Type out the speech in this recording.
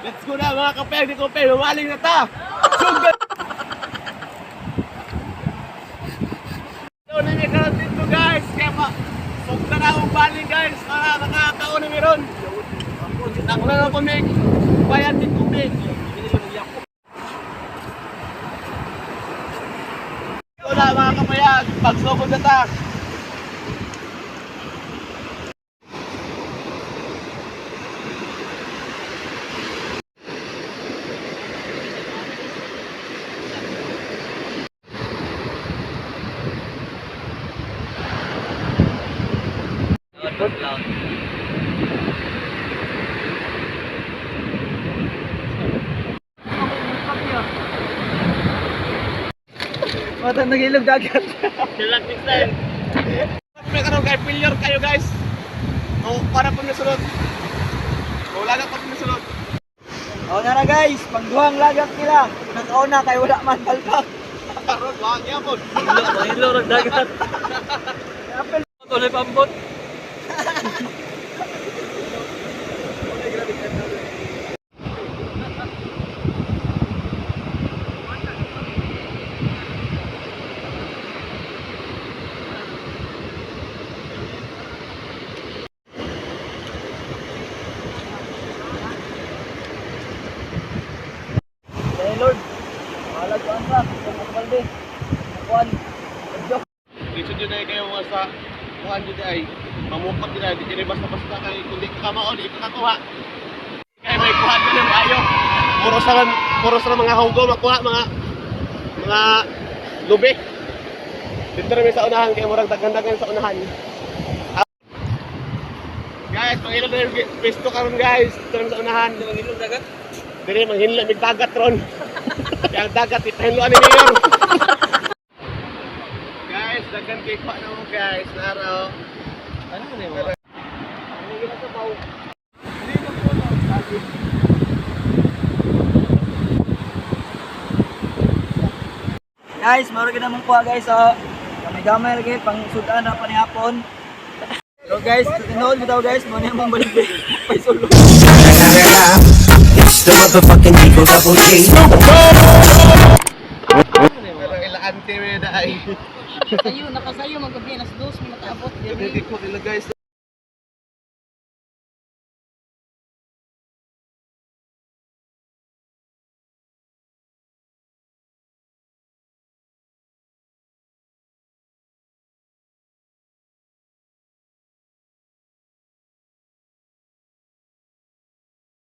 Let's go na, mga kape, di ko pe, lumaling na ta. Sugdan. Ito na may karon dito, guys. Kaya pa, sugdan na akong baling, guys. Para nakakaon na meron. Ang na kami, bayan din tubig. Ito na, mga kapayag, pagsugod na ta. Mata nagilog dagat. Good luck next time. May karon kay failure kayo, guys. O para po misulot. Wala na po misulot. O nara guys, pangduhang lagak nila. Nakauna kay wala man palpak. Karon wa gyapon. Pangilo rag dagat. Tuloy pambot. Hey Lord, bahala ko ang ra, kung ang balde. Kuan. Joke. Lisod yun ay kayo mga sa kuan yun ay mamukot yun ay di yun ay basta-basta kay kundi ka kamaon di ka kakuha. Kaya may kuha yun ay ayo. Puro sa mga hugo makuha mga lubi. Dito rin sa unahan kaya murag daghan-daghan sa unahan. Guys, pangilog na yung pisto karon, guys. Dito rin sa unahan. Pangilo dagat. Dili manghinlo mig dagat ron. Kaya ang dagat ipahinloan ni Mayor. Guys, daghan kay kuha na mo, guys. Naro. Ano mo na yung Guys, maro gid among kuha, guys, oh. Gamay-gamay lagi pang sudan na panihapon. So guys, tinuod bitaw, guys, mo ni among balde. Paysulo. It's the motherfucking Eagle Double G. Pero ila ante me daay. Sayo, nakasayo, magabi, alas 2, may nakaabot. Daghan kay kuha nila, guys.